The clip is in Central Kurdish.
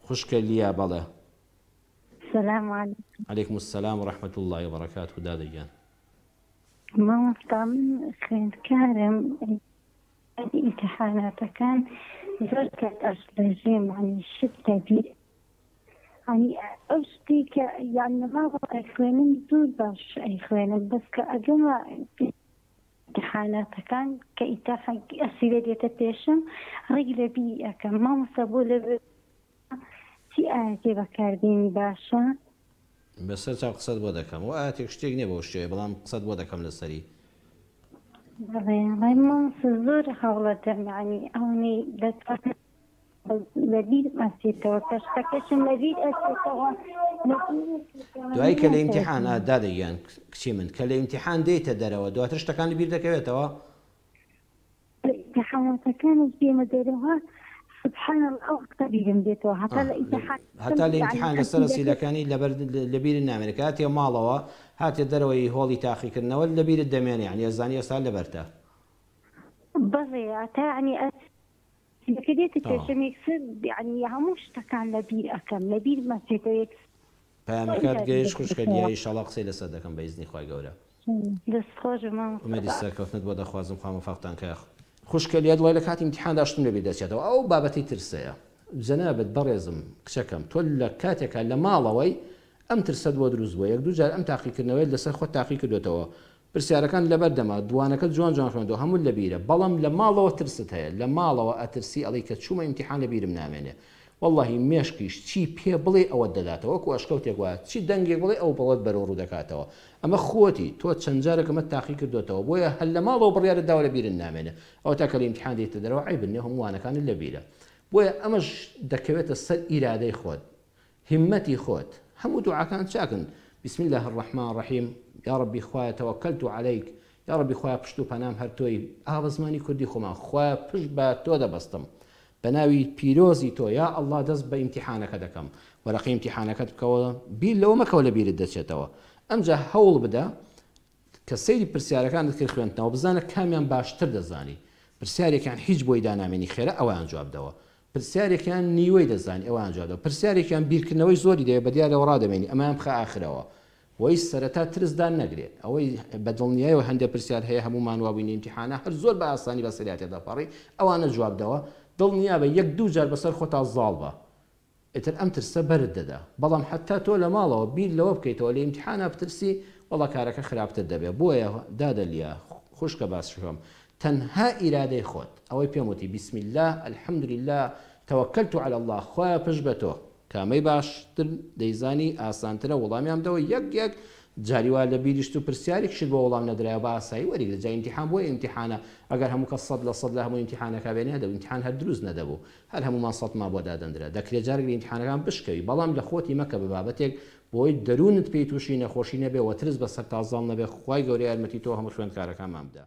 خوشکە لیا بەڵێ. سلام علیکم. علیکم السلام و رحمة اللە و بەرەکاته دادە گیان. مامۆستا من خوێندکارم ئیمتحاناتەکان زۆر کات ئەشڵەژێم یانی شت لەبیر یانی ئەو شتی کە یان لە ماڵەوە ئەیخوێنم زۆر باش ئەیخوێنم بەس کە ئەگەمە ئیمتحاناتەکان کە ئیتاحە ئەسیلە دێتە پێشم ڕێک لەبیری ئەکەم مامۆستا بۆ لەبیر چی ئایەتێ بەکاربێنی باشە؟ بەسەر چاو قسەت بۆ دەکەم. ئەوە ئایەتێک شتێک نیە بەو شێوەیە بەڵام قسەت بۆ دەکەم لەسەری. بەڵێ وەڵای مامۆستا زۆر هەوڵەدەم یانی ئەوەنەی دەتوانم لەبیرم ئەچێتەوە کە شتەکەشم لەبیر ئەچێتەوە دوایی کە لە ئیمتیحان دادە گیان کچی من کە لە ئیمتیحان دێیتە دەرەوە دواتر شتەکان لەبیر دەکەوێتەوە؟ لە ئیمتیحاناتەکانیش دێمە دەرەوە سبحان اللە ئەو وەختە بیرم دێتەوە هەتا لە ئیمتیحان هەتا لە ئیمتیحان لەسەر ئەسیلەکانی لەبەر لەبیرت نامێنێ کە هاتیە ماڵەوە هاتیە دەرەوەی هۆڵی تاقیکردنەوە لەبیرت دەمێنێ یانی ئەزانی ئێستا لەبەرتە. بەڵێ هەتا یانی ئەسیلەکە دێتە پێشم یەکسەر یانی هەموو شتەکان لەبیر ئەکەم لەبیرم ئەچێتەوە یەکسەر. پەیامەکەت گەیشت خوشکە لیا ئیشەڵا قسەی لەسەر دەکەم بە ئیزنی خوای گەورە. دەست خۆش مامۆستا. ئومێدی سەرکەوتنت بۆ دەخوازم خوا مۆفەقتان کە. خوشکە لیا دڵی لە کاتی ئیمتیحاندا شتم لەبیر دەچێتەوە ئەو بابەتەی ترسەیە جەنابت بەڕێزم کچەکەم تۆ لە کاتێکا لە ماڵەوەی ئەم ترسەت بۆ دروست بووە یەک دوو جار ئەم تاقیکردنەوەیەت لەسەر خۆت تاقی کردۆتەوە پرسیارەکان لەبەر دەمە دوانەکەت جوان جوان خوێندەوە هەمووت لە بیرە بەڵام لە ماڵەوە ترست هەیە لە ماڵەوە ئەترسی ئەڵێی کە چوومە ئیمتیحان لە بیرم نامێنێ وەڵاهی مێشکیش چی پێ بڵێی ئەوەت دەداتەوە وەکو ئەشکەوتێک وایە چی دەنگێک بڵێی ئەو بڵێت بەرەو ڕوو دەکاتەوە ئەمە خۆتی تۆ چەند جارێک ئەمەت تاقی کردۆتەوە بۆیە هەر لە ماڵەوە بڕیارت داوە لە بیرت نامێنێ ئەوەتا کە لە ئیمتیحان دێیتە دەرەوە عەیبت نیە هەموو وانەکانت لە بیرە بۆیە ئەمەش دەکەوێتە سەر ئیرادەی خۆت هیممەتی خۆت هەموو دوعاکان چاکن بسم اللە الرحمن الرحیم یاڕەبی خوایە توکلت علیک یاڕەبی خوایە پشت و پەنام هەر تۆی ئا بە زمانی کوردی خۆمان خوایە پشت بە تۆ دەبەستم بە ناوی پیرۆزی تۆ یا اللە دەست بە ئیمتیحانەکە دەکەم وەرەقەی ئیمتیحانەکەت بکەوە بیر لەوە مەکەوە لە بیرت دەچێتەوە ئەمجا هەوڵ بدە کە سەیری پرسیارەکانت کرد خوێندنەوە بزانە کامیان باشتر دەزانی پرسیارێکیان هیچ بۆی دانامێنی خێرا ئەویان جواب دەوە پرسیارێکیان نیوەی دەزانی ئەویان جواب دەوە پرسیارێکیان بیرکردنەوەی زۆری دەوێت بەدیارەوە ڕادەمێنی ئەمەیان بخە ئاخرەوە وەی سەرەتا ترس دان نەگرێ ئەوەی بە دڵنیایەوە هەندێ پرسیار هەیە هەموومان وابووین لە ئیمتیحانا هەر زۆر بە ئاسانی بەسەریا تێدەپەڕی ئەوانە جواب دەوە دڵنیابە یەک دوو جار بەسەر خۆتا زاڵ بە ئیتر ئەم ترسە بەرت دەدا. بەڵام حەتتا تۆ لە ماڵەوە بیر لەوە بکەیتەوە لە ئیمتیحانا بترسی وەڵا کارەکە خراپتر دەبێ بۆیە دادە لیا خوشکە باسشکەم تەنها ئیرادەی خۆت ئەوەی پێم وتی بسم اللە الحمدللە توکلت علی اللە خوایە پشت بە تۆ کامەی باشتر دەیزانی ئاسانترە وەڵامیان بدەوە یەک یەک جاری وا لە بیریشت و پرسیارێکیشت بۆ وەڵام نەدرایەوە بە ئاسایی وەریگرە جا ئیمتیحان بۆیە ئیمتیحانە ئەگەر هەموو کەس 100% لە هەموو ئیمتیحانەکە بێنێ نەدەبوو ئیمتیحان هەر دروست نەدەبوو هەر هەموومان سەتمان بۆ دادەندرا دەکرێ جارێک لە ئیمتیحانەکان بشکەوی بەڵام لە خۆتی مەکە بە بابەتێک بۆی دەروونت پێی تووشی نەخۆشی نەبێ وە ترس بەسەرتا زاڵ نەبێ خوای گەورە یارمەتی تۆ هەموو خوێندکارەکانمان بدا.